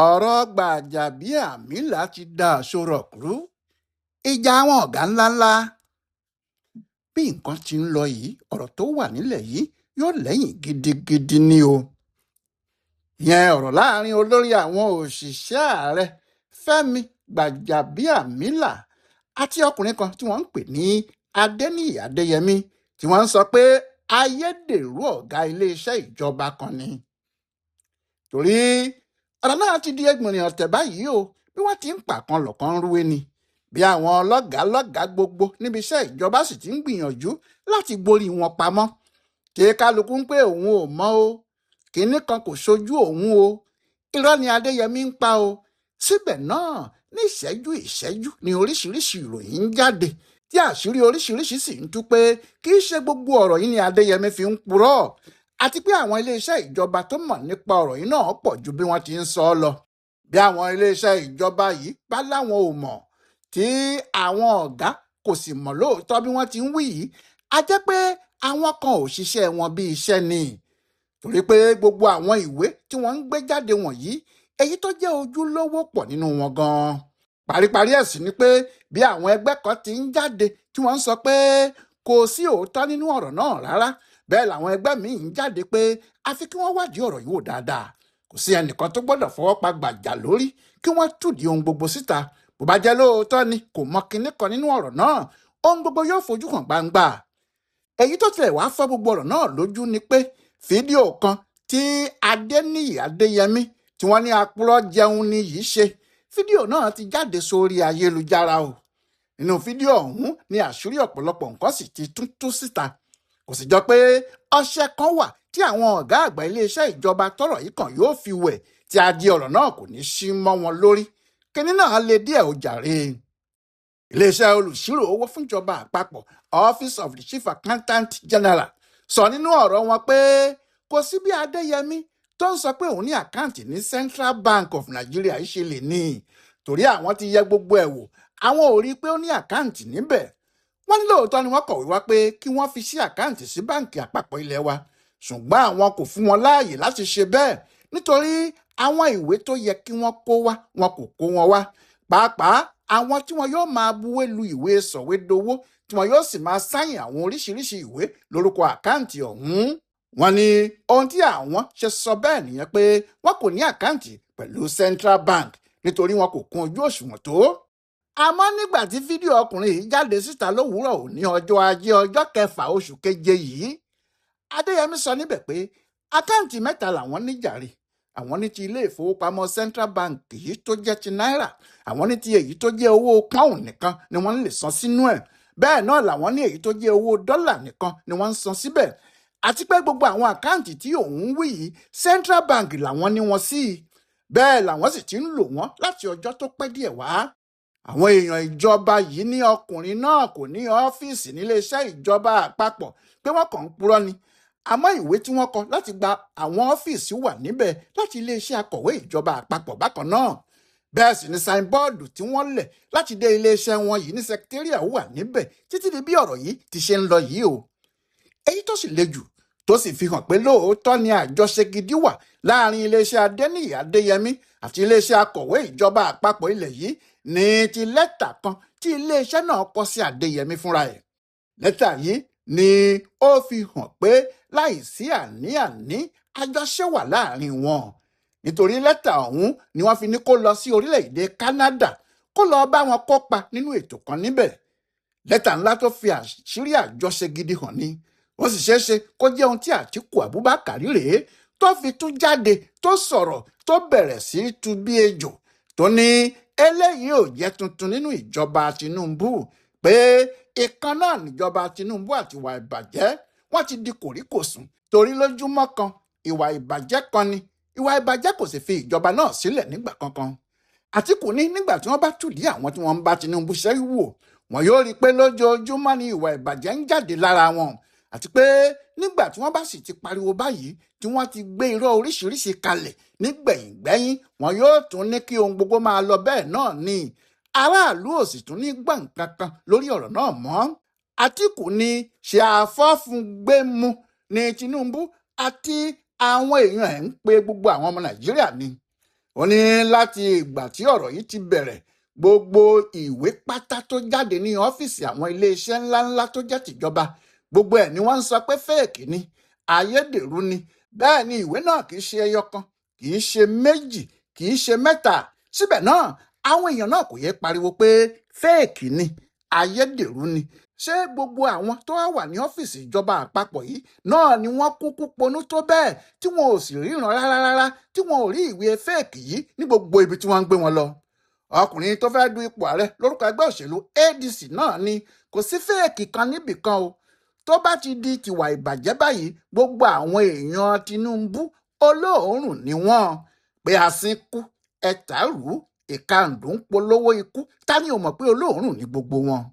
Ọ̀rọ̀ Gbàjàbíàmílà ti da aṣọ rock rú, ìjà àwọn ọ̀gá ńláńlá. Bí nǹkan ti ń lọ yìí, ọ̀rọ̀ tó wà nílẹ̀ yìí yóò lẹ́yìn gidigidi ni o. Ìyẹn ọ̀rọ̀ láàrin olórí àwọn òṣìṣẹ́ ààrẹ Fẹ́mi Gbàjàbíàmílà àti ọkùnrin kan tí wọ́n ń pè ní Adéníyì Adéyẹmí, tí wọ́n ń sọ pé ayédèrú ọ̀gá iléeṣẹ́ ìjọba kan ni. Torí ọ̀rọ̀ náà ti di ẹgbìnrin ọ̀tẹ̀ báyìí o, bí wọ́n ti ń pàkan lọ̀kan ń rúwé ni. Bí àwọn lọ́gàálọ́gàá gbogbo níbi iṣẹ́ ìjọba sì ti ń gbìyànjú láti gborí wọn pamọ́. Kí kálukú ń pé òun ò mọ̀ o, kinní kan kò ṣojú òun o, irọ́ ni Adéyẹmí ń pa o. Síbẹ̀ náà, ní ìṣẹ́jú ìṣẹ́jú ni oríṣiríṣi ìròyìn ń jáde, tí àṣírí oríṣiríṣi sì ń tú pé kì í ṣe gbogbo ọ̀rọ̀ yìí ni Adéyẹmí fi ń purọ́, àti pé àwọn iléeṣẹ́ ìjọba tó mọ̀ nípa ọ̀rọ̀ yìí náà pọ̀ ju bí wọ́n ti ń sọ ọ́ lọ. Bí àwọn iléeṣẹ́ ìjọba yìí bá láwọn ò mọ̀, tí àwọn ọ̀gá kò sì mọ̀ lóòótọ́ bí wọ́n ti ń wí yìí, a jẹ́ pé àwọn kan ò ṣiṣẹ́ wọn bí iṣẹ́ ni. Torí pé gbogbo àwọn ìwé tí wọ́n ń gbé jáde wọ̀nyí, èyí tó jẹ́ ojúlówó pọ̀ nínú wọn gan-an. Paríparí ẹ̀ sì ni pé bí àwọn ẹgbẹ́ kan ti ń jáde tí wọ́n ń sọ pé kò sí òótọ́ nínú ọ̀rọ̀ náà rárá, bẹ́ẹ̀ làwọn ẹgbẹ́ míì ń jáde pé àfi kí wọ́n wádìí ọ̀rọ̀ yìí wò dáadáa. Kò sí ẹnìkan tó gbọ́dọ̀ fọwọ́ pa Gbàjà lórí kí wọ́n túdìí ohun gbogbo síta. Bó bá jẹ́ lóòótọ́ ni kò mọ kinní kan nínú ọ̀rọ̀ náà, ohun gbogbo yóò fojú hàn gbangba. Èyí tó tilẹ̀ wá fọ́ gbogbo ọ̀rọ̀ náà lójú ni pé fídíò kan tí Adéníyì Adéyẹmí tí wọ́n ní apurọ́ jẹun ni yìí ṣe, fídíò náà ti jáde sórí ayélujára o. Nínú fídíò ọ̀hún ni àṣírí ọ̀pọ̀lọpọ̀ nǹkan sì ti tún tú síta. Kò sì jọ pé ọṣẹ kan wà tí àwọn ọ̀gá àgbà iléeṣẹ́ ìjọba tọ́rọ̀ yìí kàn yóò fi wẹ̀ tí adé ọ̀rọ̀ náà kò ní sí mọ́ wọn lórí. Kinní náà le díẹ̀ ó jàre. Iléeṣẹ́ olùṣírò owó fúnjọba àpapọ̀, Office of the Chief Accountant General, sọ nínú ọ̀rọ̀ wọn pé kò sí bí Adéyẹmí tó ń sọ pé òun ní àkáǹtì ní Central Bank of Nigeria ṣe lè ní, torí àwọn ti yẹ gbogbo ẹ̀ wò, àwọn ò rí i pé ó ní àkáǹtì níbẹ̀. Wọ́n ní lóòótọ́ ni wọ́n kọ̀wé wá pé kí wọ́n fi sí àkáǹtì sí báǹkì àpapọ̀ ilé wa, ṣùgbọ́n àwọn kò fún wọn láàyè láti ṣe bẹ́ẹ̀ nítorí àwọn ìwé tó yẹ kí wọ́n kó wá, wọn kò kó wọn wá. Pàápàá àwọn tí wọn yóò máa buwé lu ìwé sọ̀wédowó, tí wọn yóò sì máa sáyìn àwọn oríṣiríṣi ìwé lórúkọ àkáǹtì ọ̀hún. Wọ́n ní ohun tí àwọn ṣe sọ bẹ́ẹ̀ nìyẹn pé wọn kò ní àkáǹtì pẹ̀lú Central Bank nítorí wọn kò kún ojú òṣùwọ̀n tó. Àmọ́ nígbà tí fídíò ọkùnrin yìí jáde síta lówùúrọ̀ òní ọjọ́ ajé ọjọ́ kẹfà oṣù keje yìí, Adéyẹmí sọ níbẹ̀ pé àkáǹtì mẹ́ta làwọn ní jàre. Àwọn ní ti ilé ìfowópamọ́ Central Bank èyí tó jẹ́ ti náírà, àwọn ní ti èyí tó jẹ́ owó pọ́ùn nìkan ni wọ́n lè san sínú ẹ̀, bẹ́ẹ̀ náà làwọn ní èyí tó jẹ́ owó dọ́là nìkan ni wọ́n ń san síbẹ̀, àti pé gbogbo àwọn àkáǹtì tí òun wí yìí Central Bank làwọn ní wọn sí, bẹ́ẹ̀ làwọn sì ti ń lò wọ́n láti ọjọ́ tó pẹ́ díẹ̀ wá. Àwọn èèyàn ìjọba yìí ní ọkùnrin náà kò ní ọ́fíìsì níléeṣẹ́ ìjọba àpapọ̀, pé wọ́n kàn ń purọ́ ni. Àmọ́ ìwé tí wọ́n kọ láti gba àwọn ọ́fíìsì wà níbẹ̀ láti iléeṣẹ́ akọ̀wé ìjọba àpapọ̀ bákan náà. Bẹ́ẹ̀ sì ni sáìnbọ́ọ̀dù tí wọ́n lẹ̀ láti dé iléeṣẹ́ wọn yìí ní sẹkítẹ́rìà wà níbẹ̀ títí di bí ọ̀rọ̀ yìí ti ṣe ń lọ yìí o. Èyí tó sì le jù tó sì fi hàn pé lóòótọ́ ni àjọṣe gidi wà láàrin iléeṣẹ́ Adéníyì Adéyẹmí àti iléeṣẹ́ akọ̀wé ìjọba àpapọ̀ ilẹ̀ yìí ní ti lẹ́tà kan tí iléeṣẹ́ náà kọ sí Adéyẹmí fúnra ẹ̀. Lẹ́tà yìí ni ó fi hàn pé láìsí àní-àní àjọṣe wà láàrin wọn. Nítorí lẹ́tà ọ̀hún ni wọ́n fi ní kó lọ sí orílẹ̀-èdè Canada kó lọ bá wọn kópa nínú ètò kan níbẹ̀. Lẹ́tà ńlá tó fi àṣírí àjọṣe gidi hàn ni. Ó sì ṣeé ṣe kó jẹ́ ohun tí Àtíkù Abubakar rèé tó fi tún jáde tó sọ̀rọ̀ tó bẹ̀rẹ̀ sí í tu bí ejò tó ní eléyìí ò jẹ́ tuntun nínú ìjọba Tinubu, pé ìkan náà níjọba Tinubu àti ìwà ìbàjẹ́ wọ́n ti di kòríkòsùn, torí lójúmọ́ kan ìwà ìbàjẹ́ kan ni, ìwà ìbàjẹ́ kò sì fi ìjọba náà sílẹ̀ nígbà kankan. Àtíkù ní nígbà tí wọ́n bá tùdí àwọn tí wọ́n ń bá Tinubu ṣẹ́ wò, wọn yóò rí i pé lójoojúmọ́ ni ìwà ìbàjẹ́ ń jáde lára wọn, àti pé nígbà tí wọ́n bá sì ti pariwo báyìí tí wọ́n ti gbé irọ́ oríṣiríṣi kalẹ̀ nígbẹ̀yìngbẹ́yín, wọn yóò tún ní kí ohun gbogbo máa lọ bẹ́ẹ̀ náà ni. Aráàlú ò sì tún ní gbọ́ nǹkan kan lórí ọ̀rọ̀ náà mọ́. Àtíkù ní ṣe àfọ́fúngbẹ́mu ní Tinubu àti àwọn èèyàn ẹ̀ ń pe gbogbo àwọn ọmọ Nàìjíríà ni. Ó ní láti ìgbà tí ọ̀rọ̀ yìí ti bẹ̀rẹ̀, gbogbo ìwé pátá tó jáde ní ọ́fíìsì àwọn iléeṣẹ́ ńláńlá tó jẹ́ tìjọba, gbogbo ẹ̀ ni wọ́n ń sọ pé fake ni, ayédèrú ni. Bẹ́ẹ̀ ni ìwé náà kì í ṣe ẹyọ kan, kì í ṣe méjì, kì í ṣe mẹ́ta. Síbẹ̀ náà, àwọn èèyàn náà kò yẹ pariwo pé fake ni, ayédèrú ni. Ṣé gbogbo àwọn tó wà ní ọ́fíìsì ìjọba àpapọ̀ yìí náà ni wọ́n kúkú ponú tó bẹ́ẹ̀ tí wọn ò sì ríran rárá rárá, tí wọn ò rí ìwé fake yìí ní gbogbo ibi tí wọ́n ń gbé wọn lọ? Ọkùnrin tó fẹ́ẹ́ du ipò ààrẹ lórúkọ ẹgbẹ́ òṣèlú ADC náà ni kò sí fake kan níbì kan o. Tó bá ti di tìwà ìbàjẹ́ báyìí, gbogbo àwọn èèyàn Tinubu olóòórùn ni wọ́n pé àsìkú ẹ̀tàrú ìkàndù ń polówó ikú. Ta ni ò mọ̀ pé olóòórùn ni gbogbo wọn?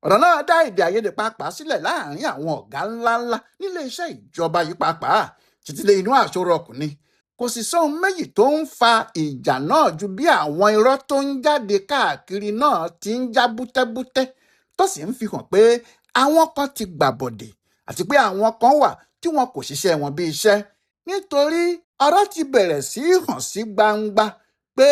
Ọ̀rọ̀ náà dá èdè àìyedè pàápàá sílẹ̀ láàrin àwọn ọ̀gá ńláńlá nílé iṣẹ́ ìjọba yìí pàápàá títí dé inú àṣọrọ̀ ọkùnrin. Kò sì sóhun méjì tó ń fa ìjà náà ju bí àwọn irọ́ tó ń jáde káàkiri náà ti ń já bútẹ́bútẹ́, tó sì ń fi hàn pé àwọn kan ti gbàbọ̀dè àti pé àwọn kan wà tí wọn kò ṣiṣẹ́ wọn bí iṣẹ́. Nítorí ọ̀rọ̀ ti bẹ̀rẹ̀ sí í hàn sí gbangba pé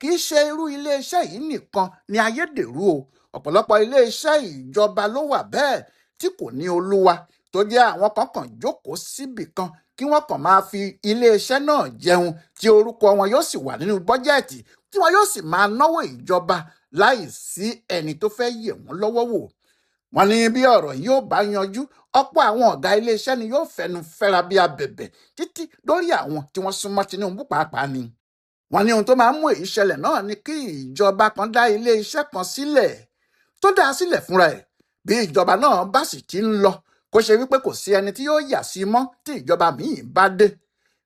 kì í ṣe irú iléeṣẹ́ yìí nìkan ni ayédèrú o. Ọ̀pọ̀lọpọ̀ iléeṣẹ́ ìjọba ló wà bẹ́ẹ̀ tí kò ní olúwa, tó jẹ́ àwọn kan kàn jókòó síbì kan kí wọ́n kàn máa fi iléeṣẹ́ náà jẹun, tí orúkọ wọn yóò sì wà nínú bọ́jẹ́ẹ̀tì, tí wọn yóò sì máa náwó ìjọba láì sí ẹni tó fẹ́ yẹ̀ wọ́n lọ́wọ́ wò. Wọ́n ní bí ọ̀rọ̀ yìí ó bá yanjú, ọ̀pọ̀ àwọn ọ̀gá iléeṣẹ́ ni yóò fẹnu fẹ́ra bí abẹ̀bẹ̀ títí lórí àwọn tí wọ́n súnmọ́ Tinubu pàápàá ni. Wọ́n ní ohun tó máa ń mú èyí ṣẹlẹ̀ náà ni kí ìjọba kan dá iléeṣẹ́ kan sílẹ̀ tó dá a sílẹ̀ fúnra ẹ̀. Bí ìjọba náà bá sì ti ń lọ, kó ṣe wípé kò sí ẹni tí yóò yà sí mọ́ tí ìjọba míì bá dé.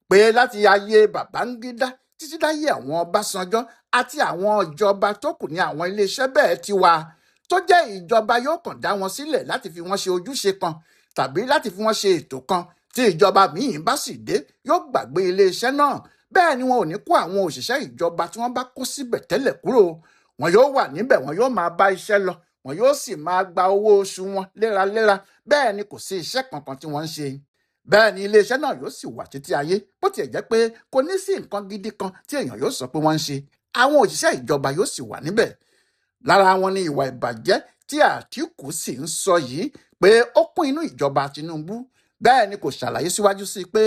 Pé láti ayé Babangida títí dáyé àwọn Ọbásanjọ́ àti àwọn ìjọba tó kù ní àwọn iléeṣẹ́ bẹ́ẹ̀ ti wà, tó jẹ́ ìjọba yóò kàn dá wọn sílẹ̀ láti fi wọ́n ṣe ojúṣe kan tàbí láti fi wọ́n ṣe ètò kan. Tí ìjọba míì bá sì dé, yóò gbàgbé iléeṣẹ́ náà. Bẹ́ẹ̀ ni wọn ò ní kó àwọn òṣìṣẹ́ ìjọba tí wọ́n bá kó síbẹ̀ tẹ́lẹ̀ kúrò. Wọn yóò wà níbẹ̀, wọn yóò máa bá iṣẹ́ lọ, wọn yóò sì máa gba owó oṣù wọn léraléra. Bẹ́ẹ̀ ni kò sí iṣẹ́ kankan tí wọ́n ń ṣe. Bẹ́ẹ̀ ni iléeṣẹ́ náà yóò sì wà títí ayé, bó tiẹ̀ jẹ́ pé kò ní sí nǹkan gidi kan tí èèyàn yóò sọ pé wọ́n ń ṣe. Àwọn òṣìṣẹ́ ìjọba yóò sì wà níbẹ̀. Lára wọn ni ìwà ìbàjẹ́ tí Àtíkù sì ń sọ yìí pé ó kún inú ìjọba Tinubu. Bẹ́ẹ̀ ni kò ṣàlàyé síwájú sí i pé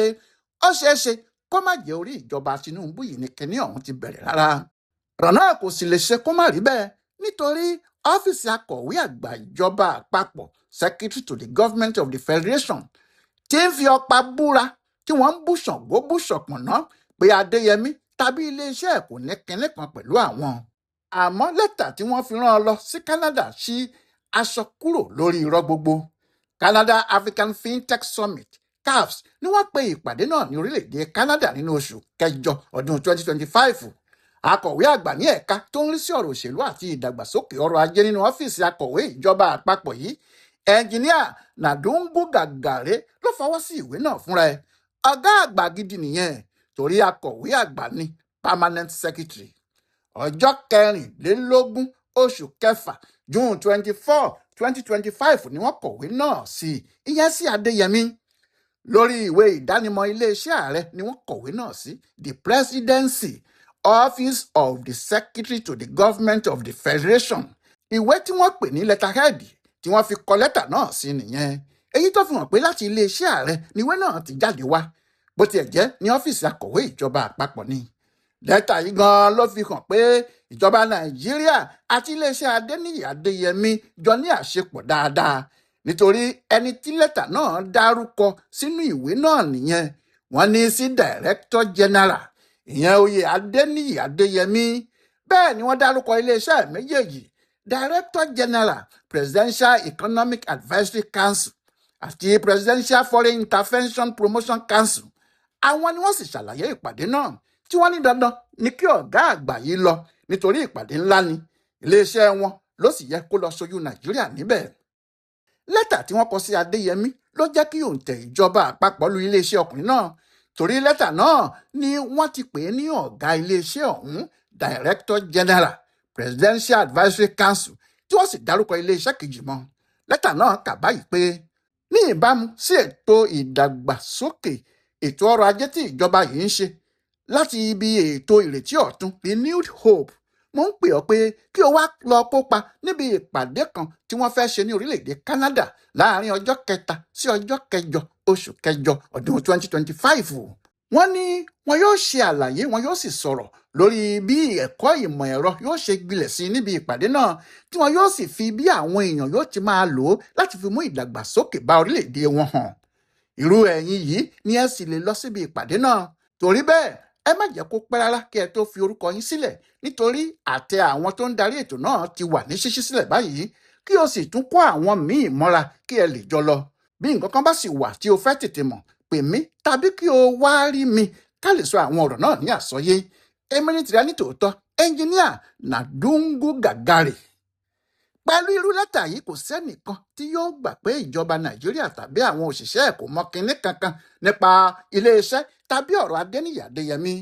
ó ṣeé ṣe kó má jẹ́ orí ìjọba Tinubu yìí ni kinní ọ̀hún ti bẹ̀rẹ̀ rárá. Ọ̀rọ̀ náà kò sì lè ṣe kó má rí bẹ́ẹ̀, nítorí ọ́fíìsì akọ̀wé àgbà ìjọba àpapọ̀, Secretary to the Government of the Federation, tí ń fi ọ̀pá búra tí wọ́n ń bú Ṣàngó bú Ṣọ̀pọ̀nná pé Adéyẹmí tàbí iléeṣẹ́ ẹ̀ kò ní kinní kan pẹ̀lú àwọn. Àmọ́ lẹ́tà tí wọ́n fi rán ọ lọ sí Canada ṣí aṣọ kúrò lórí irọ́ gbogbo. Canada African FinTech Summit, CAFS, ni wọ́n pe ìpàdé náà ní orílẹ̀-èdè Canada nínú oṣù kẹjọ ọdún 2025. Akọ̀wé àgbà ní ẹ̀ka tó ń rí sí ọ̀rọ̀ òṣèlú àti ìdàgbàsókè ọrọ̀ ajé nínú ọ́fíìsì akọ̀wé ìjọba àpapọ̀ yìí, ẹnjìníà Nàdúngú Gàgàré, ló fọwọ́ sí ìwé náà fúnra ẹ̀. Ọ̀gá àgbà gidi nìyẹn, torí akọ̀wé àgbà ni permanent secretary. Ọjọ́ 24 oṣù kẹfà, June 24, 2025, ni wọ́n kọ̀wé náà sí, ìyẹn sí Adéyẹmí. Lórí ìwé ìdánimọ̀ iléeṣẹ́ ààrẹ ni wọ́n kọ̀wé náà sí, the Presidency, Office of the Secretary to the Government of the Federation. Ìwé tí wọ́n pè ní letterhead tí wọ́n fi kọ lẹ́tà náà sí nìyẹn, èyí tó fi hàn pé láti iléeṣẹ́ ààrẹ ni ìwé náà ti jáde wá, bó tiẹ̀ jẹ́ ní ọ́fíìsì akọ̀wé ìjọba àpapọ̀ ni. Lẹ́tà yìí gan-an ló fi hàn pé ìjọba Nàìjíríà àti iléeṣẹ́ Adéníyì Adéyẹmí jọ ní àṣepọ̀ dáadáa, nítorí ẹni tí lẹ́tà náà dárúkọ sínú ìwé náà nìyẹn. Wọ́n ní sí Director General, ìyẹn oyè Adéníyì Adéyẹmí. Bẹ́ẹ̀ ni wọ́n dárúkọ iléeṣẹ́ méjèèjì, Director General, Presidential Economic Advisory Council àti Presidential Foreign Intervention Promotion Council. Àwọn ni wọ́n sì ṣàlàyé ìpàdé náà, tí wọ́n ní dandan ní kí ọ̀gá àgbà yìí lọ, nítorí ìpàdé ńlá ni, iléeṣẹ́ wọn ló sì yẹ kó lọ ṣojú Nàìjíríà níbẹ̀. Lẹ́tà tí wọ́n kọ sí Adéyẹmí ló jẹ́ kí òǹtẹ̀ ìjọba àpapọ̀ lu iléeṣẹ́ ọkùnrin náà, torí lẹ́tà náà ni wọ́n ti pè é ní ọ̀gá iléeṣẹ́ ọ̀hún, Director General, Presidential Advisory Council, tí wọ́n sì dárúkọ iléeṣẹ́ kejì mọ́. Lẹ́tà náà kà báyìí pé ní ìbámu sí ètò ìdàgbàsókè ètò ọrọ̀ ajé tí ìjọba yìí ń ṣe Láti ibi ètò Ìrètí Ọ̀tun, Renewed Hope, mo ń pè ọ́ pé kí o wá lọ kópa níbi ìpàdé kan tí wọ́n fẹ́ ṣe ní orílẹ̀-èdè Canada láàrin ọjọ́ 3 sí ọjọ́ 8 oṣù kẹjọ ọdún 2025. Wọ́n ní wọn yóò ṣe àlàyé, wọn yóò sì sọ̀rọ̀ lórí bí ẹ̀kọ́ ìmọ̀ ẹ̀rọ yóò ṣe gbilẹ̀ sí níbi ìpàdé náà, tí wọn yóò sì fi bí àwọn èèyàn yóò ti máa lò ó láti fi mú ìdàgbàsókè bá orílẹ̀-èdè wọn hàn. Irú ẹ̀yin yìí ni ẹ sì lè lọ síbi ìpàdé náà. Torí bẹ́ẹ̀, ẹ má jẹ́ kó pẹ́ rárá kí ẹ tó fi orúkọ yín sílẹ̀, nítorí àtẹ àwọn tó ń darí ètò náà ti wà ní ṣíṣí sílẹ̀ báyìí, kí o sì tún kó àwọn míì mọ́ra kí ẹ lè jọ lọ. Bí nǹkan kan bá sì wà tí o fẹ́ tètè mọ̀, pè mí tàbí kí o wá rí mi ká lè sọ àwọn ọ̀rọ̀ náà ní àsọyé. Èmi ní tìrẹ ní tòótọ́, ẹnjiníà Nàdúngú Gàgàrè. Pẹ̀lú irú lẹ́tà yìí, kò sẹ́nìkan tí yóò gbà pé ìjọba Nàìjíríà tàbí àwọn òṣìṣẹ́ ẹ̀ kò mọ kinní kankan nípa iléeṣẹ́ tàbí ọ̀rọ̀ Adéníyì Adéyẹmí.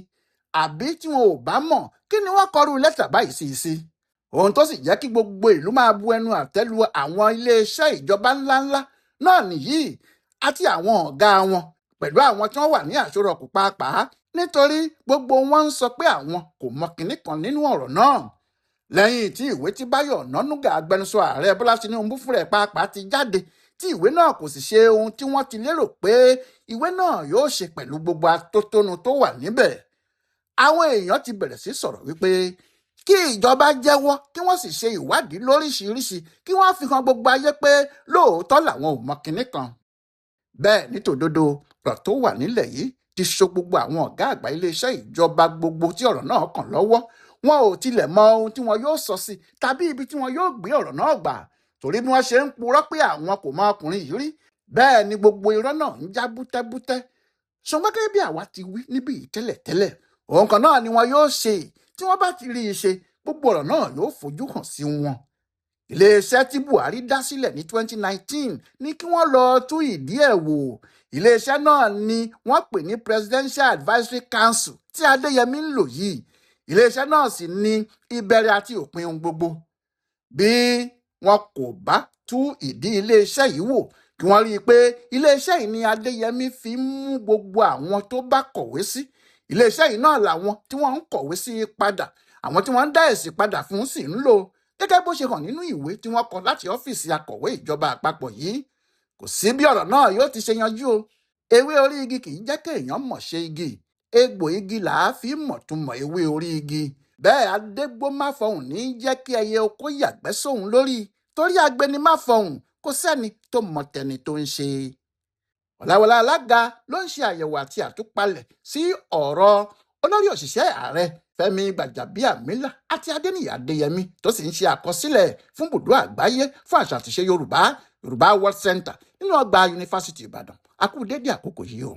Àbí tí wọn ò bá mọ̀, kí ni wọ́n kọrú lẹ́tà báyìí sí i sí? Ohun tó sì jẹ́ kí gbogbo ìlú máa bu ẹnu àtẹ́ lu àwọn iléeṣẹ́ ìjọba ńláńlá náà nìyí, àti àwọn ọ̀gá wọn pẹ̀lú àwọn tí wọ́n wà ní àṣọrọ̀kù pàápàá, nítorí gbogbo wọn ń sọ pé àwọn kò mọ kinní kan nínú ọ̀rọ̀ náà. Lẹ́yìn tí ìwé tí Báyọ̀ Ọ̀nànúgà, agbẹnusọ ààrẹ Bọ́lá Tinubu fúnra ẹ̀ pàápàá ti jáde, tí ìwé náà kò sì ṣe ohun tí wọ́n ti lérò pé ìwé náà yóò ṣe pẹ̀lú gbogbo atótónu tó wà níbẹ̀, àwọn èèyàn ti bẹ̀rẹ̀ sí sọ̀rọ̀ wípé kí ìjọba jẹ́wọ́, kí wọ́n sì ṣe ìwádìí lóríṣiríṣi, kí wọ́n fi hàn gbogbo ayé pé lóòótọ́ làwọn ò mọ kinní kan. Bẹ́ẹ̀ ní tòdodo, ọ̀rọ̀ tó wà nílẹ̀ yìí ti so gbogbo àwọn ọ̀gá àgbà iléeṣẹ́ ìjọba gbogbo tí ọ̀rọ̀ náà kàn lọ́wọ́. Wọn ò tilẹ̀ mọ ohun tí wọn yóò sọ sí tàbí ibi tí wọn yóò gbé ọ̀rọ̀ náà gbà, torí bí wọ́n ṣe ń purọ́ pé àwọn kò mọ ọkùnrin yìí rí, bẹ́ẹ̀ ni gbogbo irọ́ náà ń já bútẹ́bútẹ́. Ṣùgbọ́n gẹ́gẹ́ bí àwa ti wí níbí yìí tẹ́lẹ̀tẹ́lẹ̀, ohun kan náà ni wọn yóò ṣe. Tí wọ́n bá ti rí i ṣe, gbogbo ọ̀rọ̀ náà yóò fojú hàn sí wọn. Iléeṣẹ́ tí Buhari dá sílẹ̀ ní 2019 ní kí wọ́n lọ tú ìdí ẹ̀ wò. Iléeṣẹ́ náà ni wọ́n pè ní Presidential Advisory Council tí Adéyẹmí ń lò yìí. Iléeṣẹ́ náà sì ní ìbẹ̀rẹ̀ àti òpin ohun gbogbo. Bí wọn kò bá tú ìdí iléeṣẹ́ yìí wò, kí wọ́n rí i pé iléeṣẹ́ yìí ni Adéyẹmí fi ń mú gbogbo àwọn tó bá kọ̀wé sí. Iléeṣẹ́ yìí náà làwọn tí wọ́n ń kọ̀wé sí padà, àwọn tí wọ́n ń dá èsì padà fún sì ń lò, gẹ́gẹ́ bó ṣe hàn nínú ìwé tí wọ́n kọ láti ọ́fíìsì akọ̀wé ìjọba àpapọ̀ yìí. Kò sí bí ọ̀rọ̀ náà yóò ti ṣe yanjú o. Ewé orí igi kì í jẹ́ kéèyàn mọ̀ ṣe igi. Egbò igi là á fi mọ̀túnmọ̀ ewé orí igi. Bẹ́ẹ̀ adégbómáfọ̀hún ní jẹ́ kí ẹyẹ oko yàgbẹ́ sóhun lórí, torí agbẹnimáfọ̀hún kò sẹ́ni tó mọ tẹni tó ń ṣe. Ọ̀làwọlá Alága ló ń ṣe àyẹ̀wò àti àtúpalẹ̀ sí ọ̀rọ̀ olórí òṣìṣẹ́ ààrẹ Fẹ́mi Gbàjàbíàmílà àti Adéníyì Adéyẹmí, tó sì ń ṣe àkọsílẹ̀ fún bùdó àgbáyé fún àṣà àtìṣe Yorùbá, Yorùbá World Center, nínú ọgbà Yunifásítì Ìbàdàn. A kú dédé àkókò yìí o.